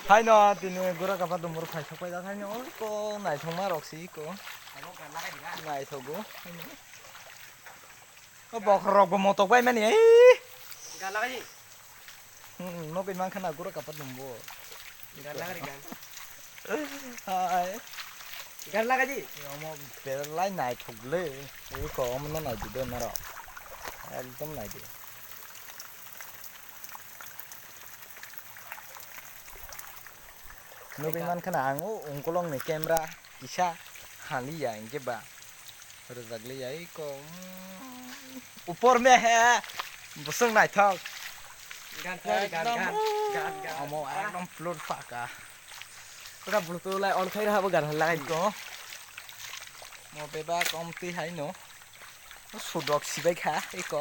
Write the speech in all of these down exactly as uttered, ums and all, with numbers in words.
Haino tini gura kapa dumur phai sok pai da haino ko naithokma rok si ko. Naithogo. O bokhorok bo motok bai mani. Ei. Gan lagai. Hmm, nogwi mankha na gura kapa dumbo. Gan lagai gan. Hai. Gan lagai di. Omo belai naithok le. Ui ko omo no naidi de naro. Ekdom naidi. Nugwi mankha na ang o ungkolong ni camera kisa haliya hinkhe ba rwjak liya iko, mm, upor me he bwswk naithok. Gan thari gan, ekdom, gan, gan, gan. Omo ekdom plot paka. Pura bluetooth lai on khai rabo gan hal lagai. Iko mo bebak omtwi haino. Sudok sibai kha eko.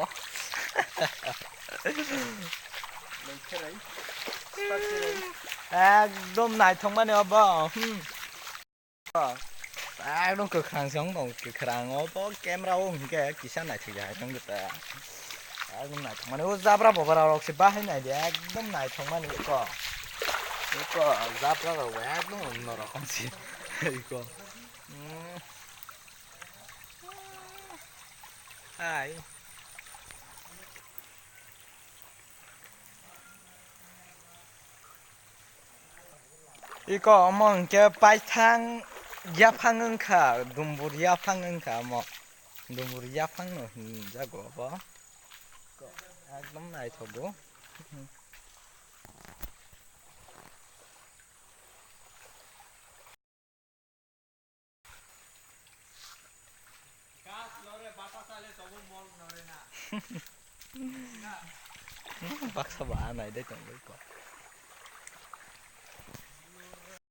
Ekdom naithok mani obo. Hmm. Ekdom kwkhwrang se wng tong, kwkhwrang obo camera o hwnkhe kisa naithok ya hai tong ta. Ekdom naithok mani o jabra bobra rok se bahai nai de ekdom naithok mani eko. Eko jabra rok ekdom onno rokom se eko. Hmm. Hai. Iko omo hwnkhe paithang yaphang wngkha, dumbur yaphang wngkha omo. Dumbur yaphang no hinjago obo. Ekdom naithogo. Baksa ba nai de tong ko.